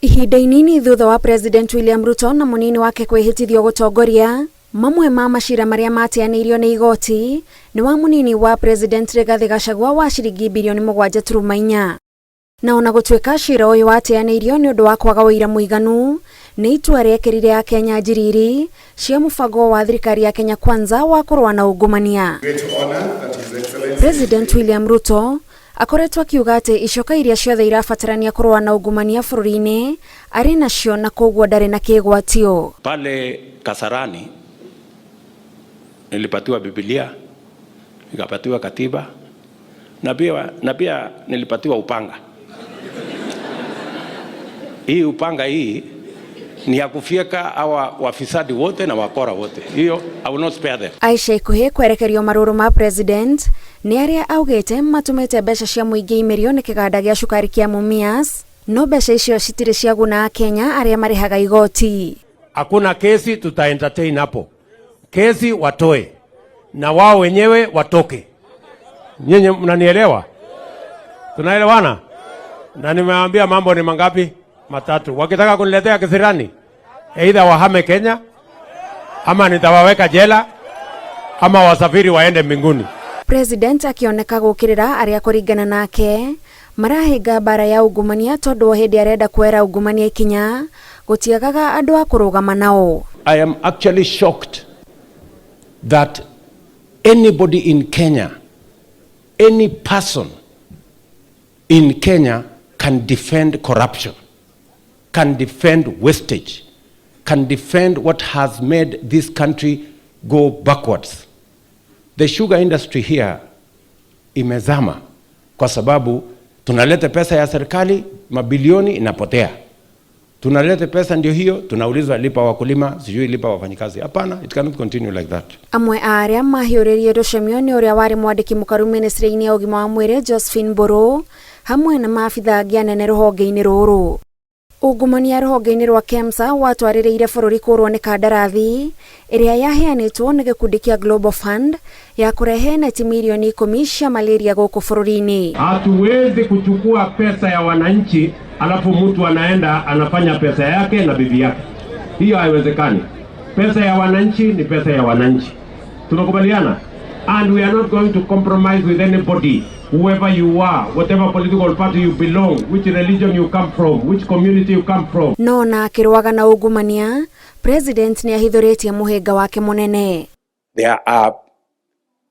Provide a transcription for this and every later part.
Ihinda inini thutha wa President William Ruto na munini wake kwĩhĩtithio gũtongoria, mamwe ma macira marĩa mateanĩirio nĩ igoti nĩ wa munini wa President Rigathi Gachagua wa ciringi birioni 7.4. Na ona gũtuĩka cira ũyũ wateanĩirio nĩ ũndũ wa kwaga ũira mũiganu, nĩ itua rĩekĩrire Akenya njiriri cia mũbango wa thirikari ya Kenya Kwanza wa kũrũa na ungumania. President William Ruto akoretwo akiuga atĩ icoka iria ciothe irabatarania kũrũa na ungumania bũrũri-inĩ arĩ nacio na koguo ndarĩ na kĩgwatio. Pale Kasarani nilipatiwa Biblia, nikapatiwa katiba na pia nilipatiwa upanga. Hii upanga hii ni ya kufyeka hawa wafisadi wote na wakora wote. Hiyo I will not spare them. Aisha ikuhĩ kwerekerio marũrũ ma president nĩ arĩa augĩte matũmĩte mbeca cia mũingĩ imerio nĩ kĩganda gĩa cukari kĩa Mumias, no mbeca icio citirĩ ciaguna Akenya arĩa marĩhaga igoti. Hakuna kesi tuta entertain hapo. Kesi watoe na wao wenyewe watoke. Nyinyi mnanielewa? Tunaelewana? Na nimewaambia mambo ni mangapi? Matatu. Wakitaka kuniletea kisirani, either wahame Kenya ama nitawaweka jela ama wasafiri waende mbinguni. President akĩoneka gũkĩrĩra arĩa kũringana nake marahinga mbara ya ungumania tondũ o hĩndĩ arenda kuoera ungumania ikinya gũtiagaga andũ a kũrũgama nao. I am actually shocked that anybody in Kenya, any person in Kenya can defend corruption, can defend wastage, can defend what has made this country go backwards. The sugar industry here imezama kwa sababu tunaleta pesa ya serikali mabilioni inapotea. Tunaleta pesa ndio hiyo, tunaulizwa lipa wakulima, sijui lipa wafanyikazi. Hapana, it cannot continue like that. Amwe a arĩa mahiũrĩrie rũcemio nĩ ũrĩa warĩ mwandĩki mũkaru ministry-inĩ ya ũgima wa mwĩrĩ Josephine Mbũrũ hamwe na maabitha angĩ anene rũhonge-inĩ rũrũ. Ungumania rũhonge-inĩ rwa KEMSA watwarĩrĩire bũrũri kũrwo nĩ kandarathi ĩrĩa yaheanĩtwo nĩ gĩkundi kĩa Global Fund ya kũrehe neti milioni 10 cia malaria gũkũ bũrũri-inĩ. Hatuwezi kuchukua pesa ya wananchi alafu mtu anaenda anafanya pesa yake na bibi yake. Hiyo haiwezekani. Pesa ya wananchi ni pesa ya wananchi. Tumekubaliana? And we are not going to compromise with anybody, whoever you are, whatever political party you belong, which religion you come from, which community you come from. No na akĩrũaga na ungumania, President nĩ ahithũrĩtie mũhĩnga wake mũnene. There are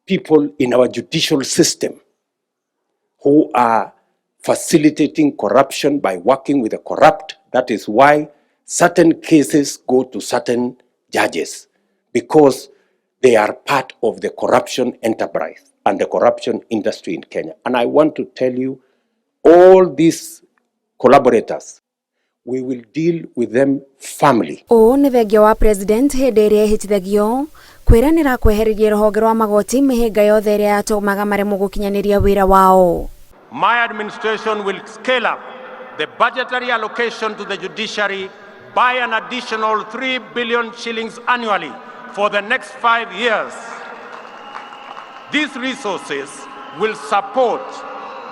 people in our judicial system who are facilitating corruption by working with the corrupt. That is why certain cases go to certain judges, because they are part of the corruption enterprise and the corruption industry in Kenya. And I want to tell you, all these collaborators, we will deal with them firmly. Ũũ nĩ thengia wa president hĩndĩ ĩrĩa ĩhĩtithagio kwĩranĩra kwehereria rũhonge rwa magoti mĩhĩnga yothe ĩrĩa yatũmaga maremwo gũkinyanĩria wĩra wao. My administration will scale up the budgetary allocation to the judiciary by an additional 3 billion shillings annually for the next 5 years. These resources will support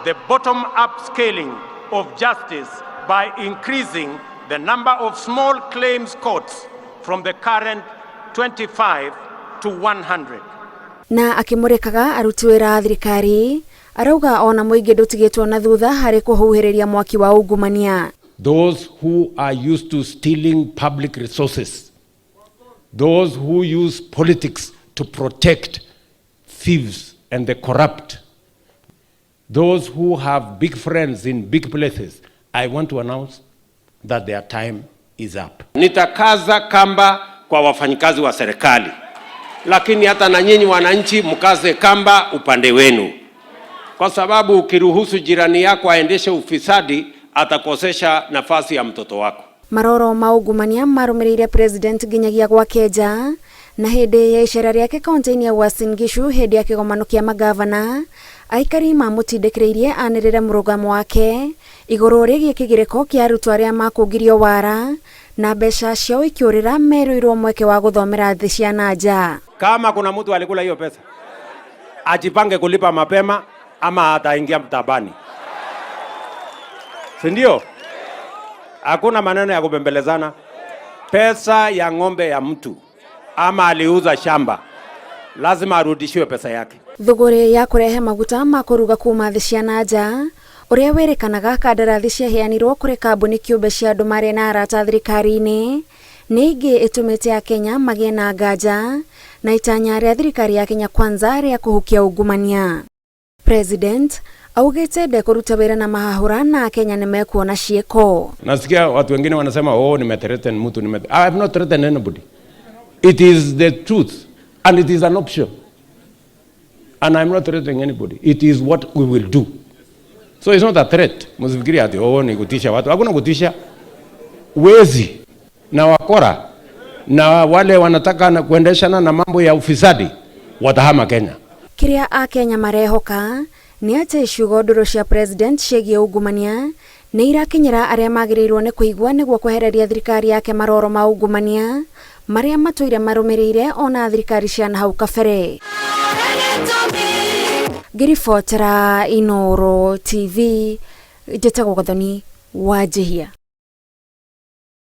the bottom-up scaling of justice by increasing the number of small claims courts from the current 25 to 100. Na akĩmũrĩkaga aruti wĩra a thirikari arauga ona mũingĩ ndũtigĩtwo na thutha harĩ kũhuhĩrĩria mwaki wa ungumania. Those who are used to stealing public resources, those who use politics to protect thieves and the corrupt, those who have big friends in big places, I want to announce that their time is up. Nitakaza kamba kwa wafanyikazi wa serikali, lakini hata na nyinyi wananchi mkaze kamba upande wenu, kwa sababu ukiruhusu jirani yako aendeshe ufisadi atakosesha nafasi ya mtoto wako. Maroro ma ungumania marũmĩrĩire president nginyagia gwake nja na hĩndĩ ya icera rĩake kaunti-inĩ ya Uasin Gishu hĩndĩ ya kĩgomano kĩa magavana aikari mamũtindĩkĩrĩirie anĩrĩre mũrũgamo wake igũrũ rĩgiĩ kĩgirĩko kĩa arutwo arĩa makũngirio wara na mbeca ciao ikĩũrĩra merũirwo mweke wa gũthomera thĩ cia na nja. Kama kuna mtu alikula hiyo pesa, ajipange kulipa mapema ama ataingia mtabani, si ndio? Hakuna maneno ya kubembelezana. Pesa ya ng'ombe ya mtu ama aliuza shamba, lazima arudishiwe pesa yake. Thũgũrĩ ya kũrehe maguta ma kũruga kuma thĩ cia na nja ũrĩa wĩrĩkanaga kandarathi ciaheanirwo kũrĩ kambuni kĩũmbe cia andũ marĩ na arata thirikari-inĩ nĩ ĩngĩ ĩtũmĩte akenya magĩe na nganja na itanya rĩa thirikari ya Kenya Kwanza rĩa kũhukia ungumania. President augĩte ndekũruta wĩra na mahahũra na akenya nĩmekuona ciĩko. Nasikia watu wengine wanasema, oh, nimethreaten mtu I have not threatened anybody. It is the truth and it is an option. And I'm not threatening anybody. It is what we will do. So it's not a threat. Msifikiri ati oh, ni kutisha watu. Hakuna kutisha. Wezi na wakora na wale wanataka na kuendeshana na mambo ya ufisadi watahama Kenya. Kĩrĩa akenya marehoka nĩ atĩ ciugo ndũrũ cia president ciĩgiĩ ungumania nĩ irakinyĩra arĩa magĩrĩirwo nĩ kũigua nĩguo kwehereria thirikari yake maroro ma ungumania marĩa matũire marũmĩrĩire ona thirikari cia na hau kabere. Ngĩribotera Inooro TV, njĩtagwo Gathoni Wanjihia.